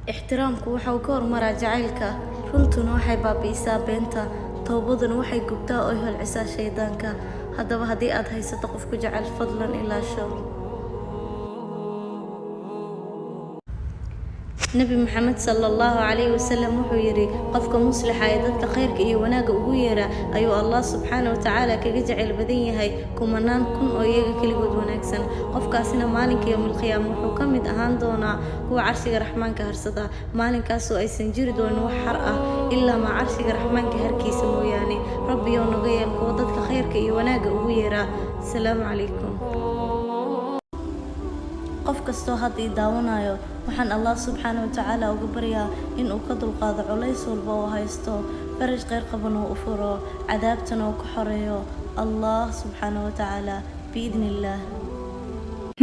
Ixtiraamku waxa uu ka hormaraa jacaylka, runtuna waxay baabi'isaa beenta, toobaduna waxay gubtaa oo holcisaa shaydaanka. Haddaba haddii aad haysato qof ku jecel, fadlan ilaasho. Nabi Maxamed sala allahu calayhi wasalam wuxuu yidhi: qofka muslixa ee dadka khayrka iyo wanaagga ugu yeera ayuu Allah subxaana wa tacaala kaga jecel badan yahay kumanaan kun oo iyaga keligood wanaagsan. Qofkaasina maalinka yowmilqiyaama wuxuu ka mid ahaan doonaa kuwa carshiga Raxmaanka harsada, maalinkaasoo aysan jiri doonin wax har ah ilaa maa carshiga Raxmaanka harkiisa mooyaane. Rabbiyow, naga yeel kuwa dadka khayrka iyo wanaagga ugu yeera. Asalaamu calaykum. Qof kastoo hadda i daawanayo, waxaan Allah subxaana wa tacaala uga baryaa in uu ka dulqaado culays walba oo haysto, faraj kheyr qaban uu u furo, cadaabtana uu ka xoreeyo Allah subxaana wa tacaala, biidni illaah.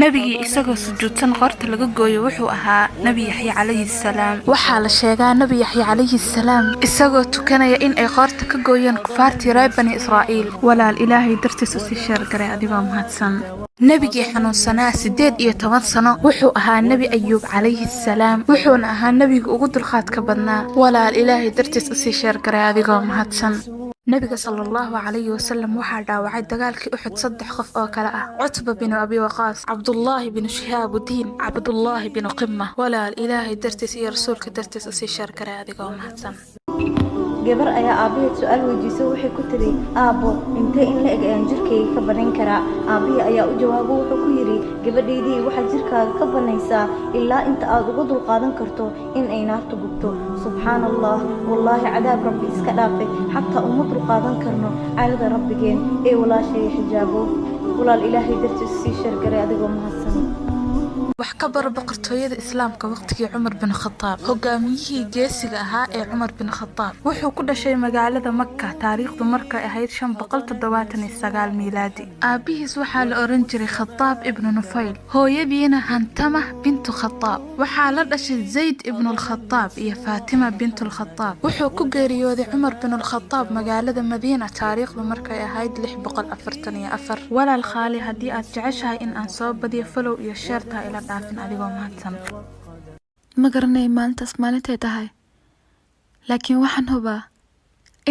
Nebigii isagoo sujuudsan qoorta laga gooyo wuxuu ahaa Nebi Yaxya calayhi salaam. Waxaa la sheegaa Nebi Yaxya calayhi salaam isagoo tukanaya in ay qoorta ka gooyeen kufaartii reer Bani Israa'iil. Walaal, Ilaahay dartiis usii share garay adigoo mahadsan. Nebigii xanuunsanaa 18 sano wuxuu ahaa Nebi Ayuub calayhi salaam, wuxuuna ahaa nebiga ugu dulqaadka badnaa. Walaal, Ilaahay dartiis usii share garay adigoo mahadsan. Nabiga sala allahu calayhi wasalam waxaa dhaawacay dagaalkii Uxud saddex qof oo kale ah: Cutba binu Abi Waqaas, Cabdullaahi binu Shihaabudiin, Cabdullaahi binu Qima. Walaal, Ilaahay dartiis iyo rasuulka dartiis usii share garay adigoo mahadsan. Gabar ayaa aabbaheed su-aal weydiisay. Waxay ku tiri: "Aabbo, intee in la eg ayaan jirkayga ka banayn karaa?" Aabbihii ayaa u jawaabo, wuxuu ku yidhi: "Gabadhaydii, waxaad jirkaaga ka banaysaa ilaa inta aad uga dulqaadan karto in ay naartu gubto." Subxaana Allah, wallaahi cadaab Rabbi iska dhaafay, xataa uma dulqaadan karno carada Rabbigeen. Ee walaashaya, xijaabo. Walaal, Ilaahay dartiis sii share garay adigoo mahadsan. Wax ka baro boqortooyada Islaamka waqtigii Cumar bin Khataab. Hogaamiyihii geesiga ahaa ee Cumar bin Khataab wuxuu ku dhashay magaalada Maka taariikhdu markay ahayd 579 miilaadi. Aabihiis waxaa la oran jiray Khataab ibnu Nufayl, hooyadiina Hantamah bintu Khataab. Waxaa la dhashay Zayd ibnu Alkhataab iyo Faatima bintu Alkhataab. Wuxuu ku geeriyooday Cumar bin Alkhataab magaalada Madiina taariikhdu markay ahayd 644. Walaal khaali, haddii aad jeceshahay in aan soo badiyo, follow iyo share-ta ila dhaafin adigoo mahadsan. Ma garanay maalintaas maalintay tahay, laakiin waxaan hubaa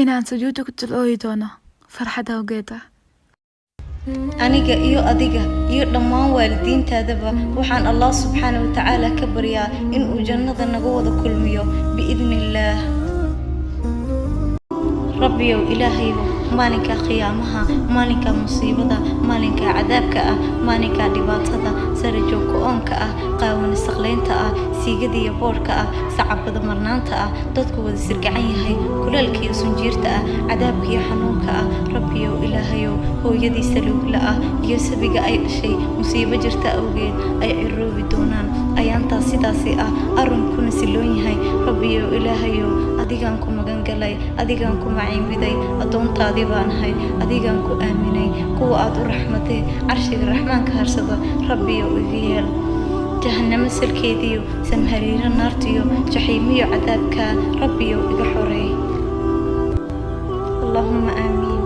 inaan sujuudda ku dul ooyi doono farxad awgeeda. Aniga iyo adiga iyo dhammaan waalidiintaadaba waxaan Allah subxaana wa tacaala ka baryaa in uu jannada naga wada kulmiyo, biidni illaah. Rabbiyow Ilaahayow, maalinka qiyaamaha, maalinka musiibada, maalinka cadaabka ah, maalinka dhibaatada, sare joogka oonka ah, qaawana saqleynta ah, siigada iyo boodhka ah, sacabada marnaanta ah, dadku wada sirgacan yahay, kuleelka iyo sunjiirta ah, cadaabka iyo xanuunka ah, Rabbiyow Ilaahayow, hooyadii saluugla ah iyo sabiga ay dhashay musiibo jirta awgeed ay ciroobi doonaan ayaantaas sidaasi ah, arrinkuna siloon yahay. Rabbiyow Ilaahayow, adigaan ku magan galay, adigaan ku maciinbiday, addoontaadii baan ahay, adigaan ku aaminay. Kuwa aad u raxmatay, carshiga Raxmaanka harsada, Rabbiyow iga yeel. Jahanamo salkeediyo samhariiro naartiyo jaxiimiyo cadaabka, Rabbiyow iga xoreey. Allahuma aamiin.